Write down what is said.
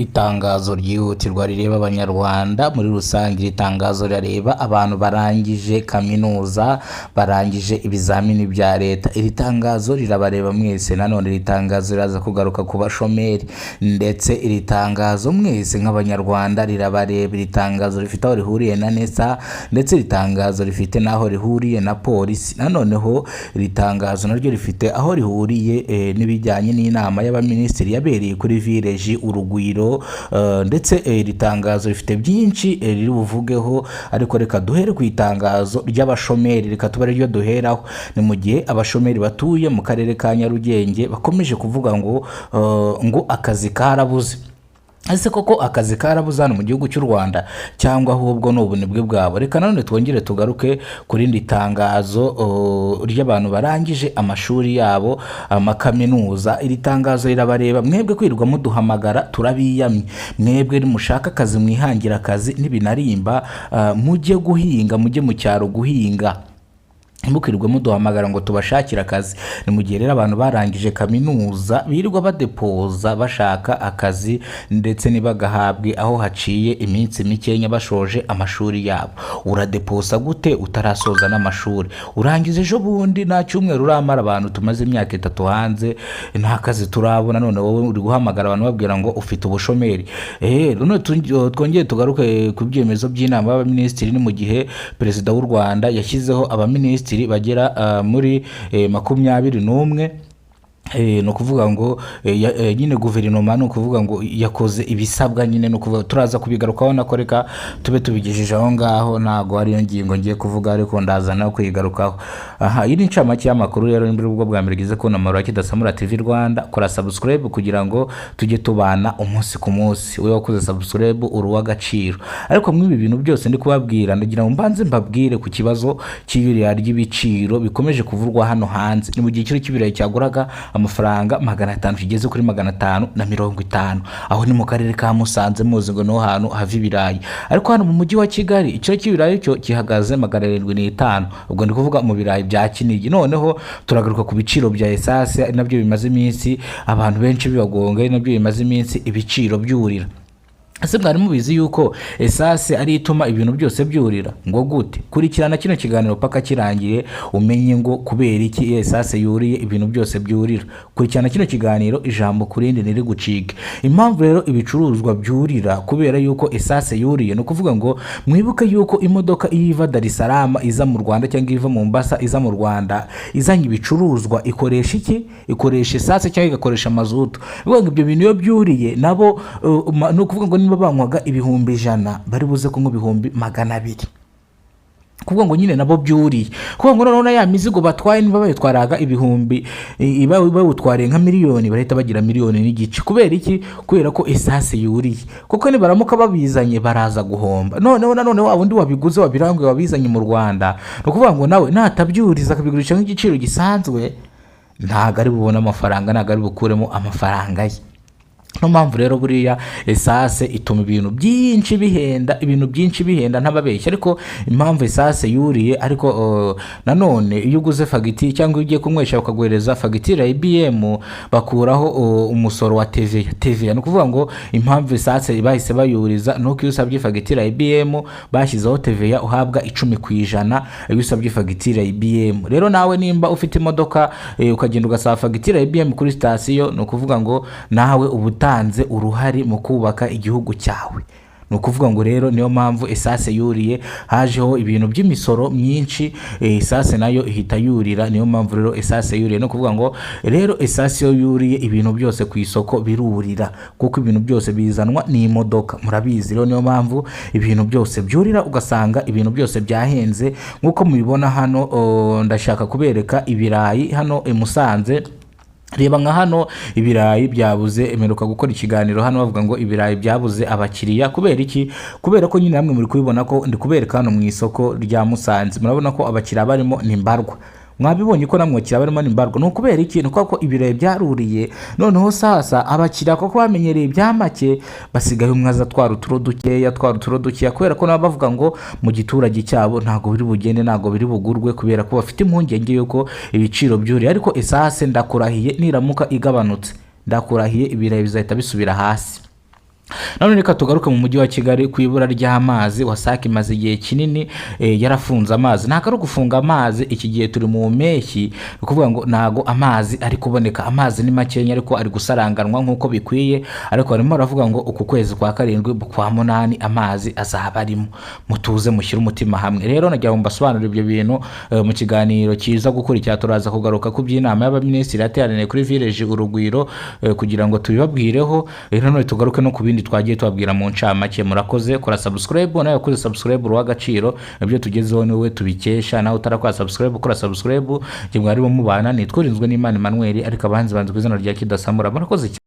Itangazo ryihutirwa rireba Abanyarwanda muri rusange. Iri tangazo rirareba abantu barangije kaminuza, barangije ibizamini bya leta. Iri tangazo rirabareba mwese. Nanone iri tangazo riraza kugaruka ku bashomeri, ndetse iri tangazo mwese nk'Abanyarwanda rirabareba. Iri tangazo rifite aho rihuriye na NESA, ndetse iri tangazo rifite n'aho rihuriye na polisi. Nanoneho iri tangazo naryo rifite aho rihuriye n'ibijyanye n'inama y'abaminisitiri yabereye kuri Village Urugwiro. Ndetse iri tangazo rifite byinshi riri buvugeho, ariko reka duhere ku itangazo ry'abashomeri, reka tuba ariryo duheraho. Ni mu gihe abashomeri batuye mu karere ka Nyarugenge bakomeje kuvuga ngo akazi karabuze. Ese koko akazi karabuze hano mu gihugu cy'u Rwanda, cyangwa ahubwo ni ubunebwe bwabo? Reka nanone twongere tugaruke ku rindi tangazo ry'abantu barangije amashuri yabo, amakaminuza. Iri tangazo rirabareba mwebwe. Kwirirwa muduhamagara turabiyamye. Mwebwe nimushaka akazi mwihangira akazi, nibinarimba mujye guhinga, mujye mu cyaro guhinga, ntimukirirwe muduhamagara ngo tubashakire akazi. Ni mu gihe rero abantu barangije kaminuza birirwa badepoza bashaka akazi, ndetse ntibagahabwe aho haciye iminsi mikenya bashoje amashuri yabo. Uradeposa gute utarasoza n'amashuri? Urangiza ejo bundi, nta cyumweru uramara. Abantu tumaze imyaka 3 hanze nta kazi turabona, none wowe uri guhamagara abantu babwira ngo ufite ubushomeri. None twongere tugaruke ku byemezo by'inama y'abaminisitiri. Ni mu gihe Perezida w'u Rwanda yashyizeho abaminisitiri bagera muri 21. Ni ukuvuga ngo nyine guverinoma, ni ukuvuga ngo yakoze ibisabwa nyine, ni ukuvuga turaza kubigarukaho nako. Reka tube tubigejeje aho ngaho, ntabwo ariyo ngingo ngiye kuvuga, ariko ndaza no kuyigarukaho. Aha, iyi ni incamake y'amakuru. Rero nimba ubwo bwa mbere ugize kubona amarura Kidasamura TV Rwanda, kora subscribe kugira ngo tujye tubana umunsi ku munsi. Wowe wakoze subscribe uri uw'agaciro. Ariko muri ibi bintu byose ndi kubabwira, ndagira ngo mbanze mbabwire ku kibazo cy'iyurira ry'ibiciro bikomeje kuvurwa hano hanze. Ni mu gihe ikiro cy'ibirayi cyaguraga amafaranga 500 kigeze kuri 550. Aho ni mu karere ka Musanze, muzi ngo niho hantu hava ibirayi. Ariko hano mu mujyi wa Kigali ikiro cy'ibirayi cyo gihagaze 705, ubwo ndi kuvuga mu birayi bya Kinigi. Noneho turagaruka ku biciro bya essence, ari nabyo bimaze iminsi abantu benshi bibagonga, ari nabyo bimaze iminsi ibiciro byurira. Ese mwari mubizi yuko essence ari ituma ibintu byose byurira? Ngo gute? Kurikirana kino kiganiro paka kirangiye, umenye ngo kubera iki essence yuriye ibintu byose byurira. Kurikirana kino kiganiro ijambo ku rindi ntiri gucike. Impamvu rero ibicuruzwa byurira kubera yuko essence yuriye, ni ukuvuga ngo mwibuke yuko imodoka iyo iva Dar es Salaam iza mu Rwanda, cyangwa iva Mombasa iza mu Rwanda izanye ibicuruzwa, ikoresha iki? Ikoresha essence cyangwa igakoresha mazutu. Bivuga ngo ibyo bintu iyo byuriye nabo ni ukuvuga ngo niba banywaga 100,000, bari buze kunywa 200,000, kuvuga ngo nyine nabo byuriye. Kuvuga ngo noneho na ya mizigo batwaye, niba bayitwaraga ibihumbi bawutwariye nka miliyoni, barahita bagira miliyoni n'igice. Kubera iki? Kubera ko essence yuriye. Kuko nibaramuka babizanye baraza guhomba. Noneho nanone wa wundi wabiguze, wabiranguye, wabizanye mu Rwanda, ni ukuvuga ngo nawe natabyuriza akabigurisha nk'igiciro gisanzwe, ntabwo ari bubone amafaranga, ntabwo ari bukuremo amafaranga ye. Niyo mpamvu rero buriya essence ituma ibintu byinshi bihenda, ibintu byinshi bihenda, ntababeshya. Ariko impamvu essence yuriye, ariko nanone iyo uguze fagitire cyangwa iyo ugiye kunywesha bakaguhereza fagitire ya EBM, bakuraho umusoro wa TVA. TVA, ni ukuvuga ngo impamvu essence bahise bayuriza ni uko iyo usabye fagitire ya EBM bashyizeho TVA, uhabwa 10% iyo usabye fagitire ya EBM. Rero nawe nimba ufite imodoka ukagenda ugasaba fagitire ya EBM kuri sitasiyo, ni ukuvuga ngo nawe uba utanze uruhare mu kubaka igihugu cyawe. Ni ukuvuga ngo rero niyo mpamvu essence yuriye. Hajeho ibintu by'imisoro myinshi, essence nayo ihita yurira. Niyo mpamvu rero essence yuriye. Ni ukuvuga ngo rero essence iyo yuriye, ibintu byose ku isoko birurira, kuko ibintu byose bizanwa n'imodoka, murabizi. Rero niyo mpamvu ibintu byose byurira, ugasanga ibintu byose byahenze nk'uko mubibona hano. Ndashaka kubereka ibirayi hano i Musanze. Reba nka hano ibirayi byabuze. Emeruka gukora ikiganiro hano bavuga ngo ibirayi byabuze abakiriya. Kubera iki? Kubera ko nyine namwe muri kubibona ko ndi kubereka hano mu isoko rya Musanze, murabona ko abakiriya barimo ni mbarwa. Mwabibonye ko namwe abakiriya barimo ni mbarwa. Ni ukubera iki? Ni ukubera ko ibirayi byaruriye. Noneho sasa abakiriya kuko bamenyereye ibya make, basigaye umwe aza atwara uturo dukeya, atwara uturo dukeya, kubera ko nabo bavuga ngo mu giturage cyabo ntabwo biri bugende, ntabwo biri bugurwe, kubera ko bafite impungenge y'uko ibiciro byuriye. Ariko essence, ndakurahiye, niramuka igabanutse, ndakurahiye ibirayi bizahita bisubira hasi. None reka tugaruke mu mujyi wa Kigali ku ibura ry'amazi. WASAC imaze igihe kinini yarafunze amazi. Ntabwo ari ugufunga amazi, iki gihe turi mu mpeshyi, ni ukuvuga ngo ntabwo amazi ari kuboneka. Amazi ni makenya, ariko ari gusaranganwa nk'uko bikwiye. Ariko barimo baravuga ngo uku kwezi kwa karindwi, kwa munani, amazi azaba arimo. Mutuze, mushyire umutima hamwe. Rero nagira ngo mbasobanurire ibyo bintu. Mu kiganiro cyiza gukurikira turaza kugaruka ku by'inama y'abaminisitiri yateraniye kuri Village Urugwiro, kugira ngo tubibabwireho. Nanone tugaruke no ku bindi twagiye tubabwira mu ncamake. Murakoze. Kora subscribe. Nawe wakoze subscribe, uruha agaciro. Ibyo tugezeho niwe tubikesha. Nawe utarakora subscribe, kora subscribe. Njye mwarimo mubana nitwa Urinzwe n'Imana Emmanuel, ariko abahanzi banzi ku izina rya Kidasamura. Murakoze cyane.